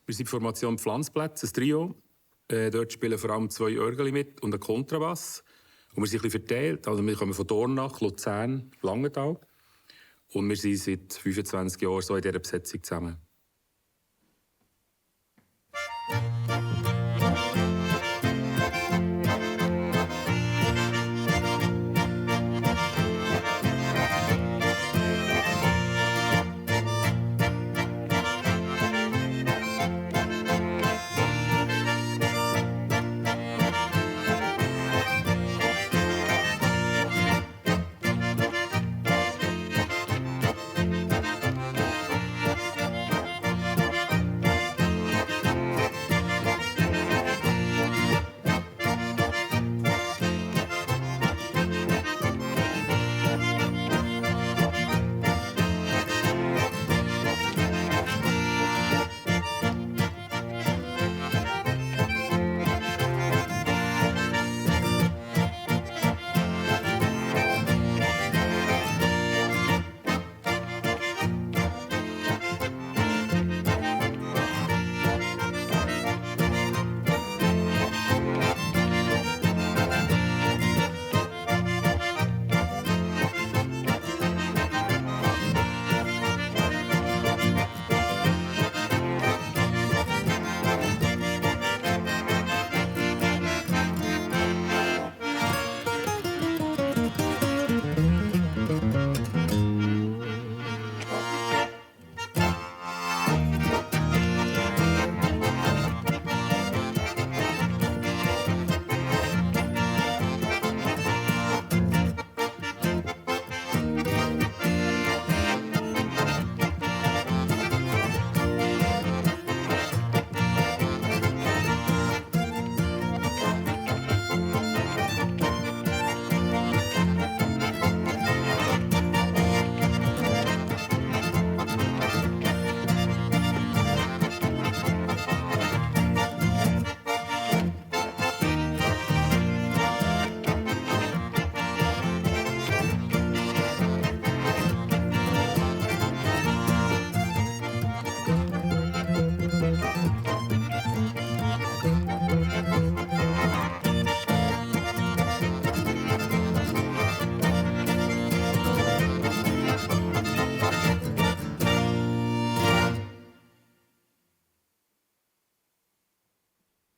Wir sind die Formation Pflanzplätze, ein Trio. Dort spielen vor allem 2 Orgel mit und ein Kontrabass. Und wir sind ein bisschen verteilt. Also wir kommen von Dornach, Luzern, Langenthal. Und wir sind seit 25 Jahren so in dieser Besetzung zusammen.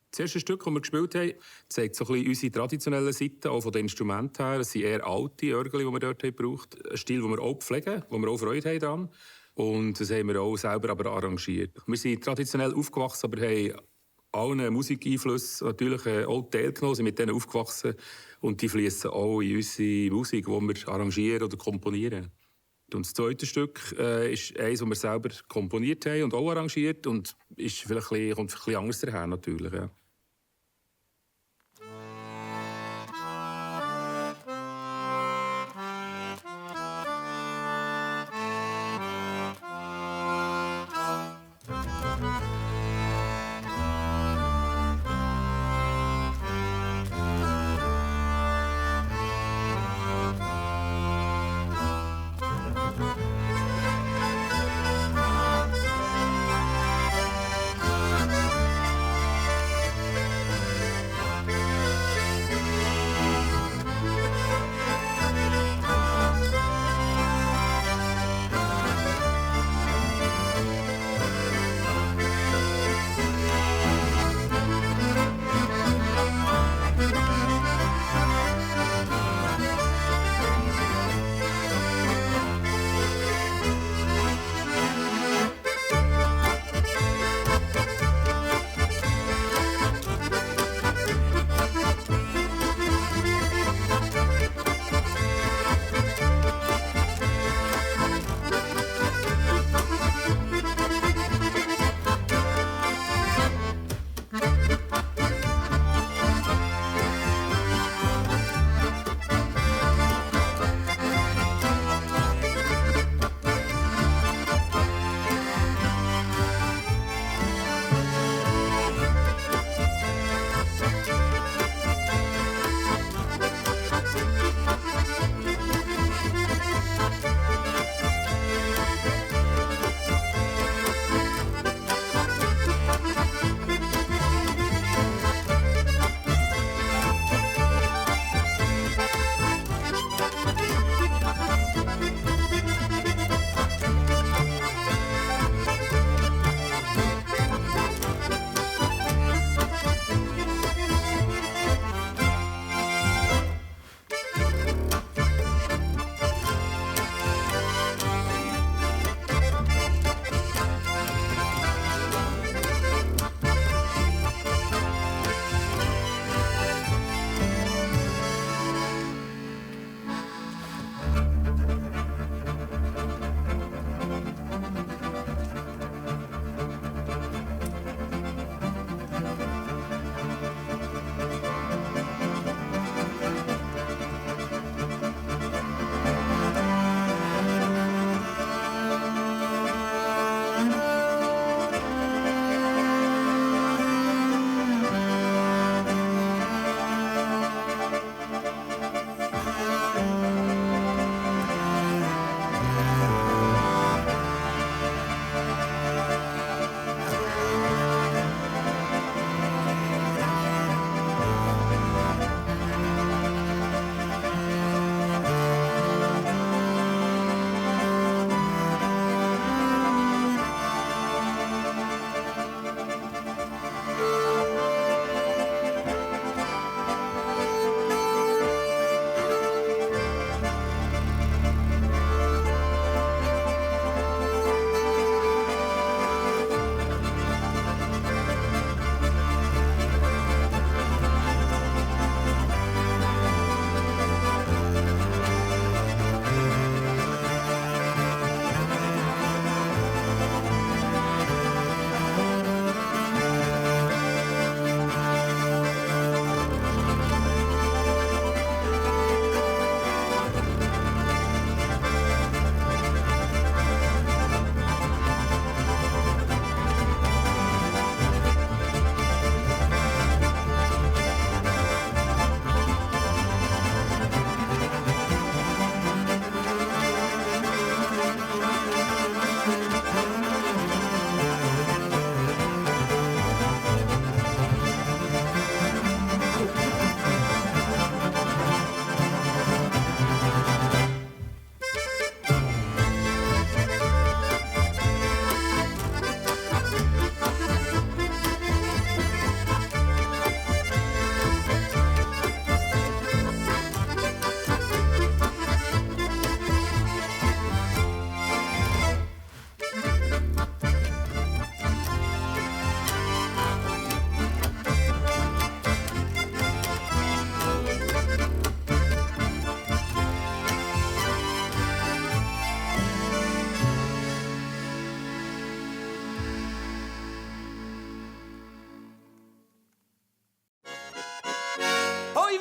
Das erste Stück, das wir gespielt haben, zeigt so ein bisschen unsere traditionellen Seiten, auch von den Instrumenten her. Es sind eher alte Orgel, die wir dort gebraucht haben. Ein Stil, den wir auch pflegen, wo wir auch Freude haben daran. Und das haben wir auch selber aber arrangiert. Wir sind traditionell aufgewachsen, aber haben allen Musikeinflüssen natürlich auch teilgenommen, sind mit denen aufgewachsen. Und die fließen auch in unsere Musik, die wir arrangieren oder komponieren. Und das zweite Stück ist eines, das wir selber komponiert haben und auch arrangiert. Und ist vielleicht kommt ein bisschen anders daher natürlich. Ja.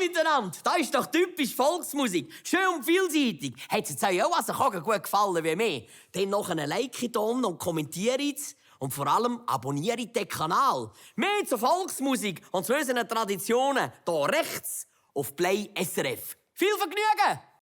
miteinander! Das ist doch typisch Volksmusik. Schön und vielseitig. Hat es euch auch also gut gefallen wie mir? Dann noch einen Like da unten und kommentiert. Und vor allem abonniert den Kanal. Mehr zur Volksmusik und zu unseren Traditionen hier rechts auf Play SRF. Viel Vergnügen!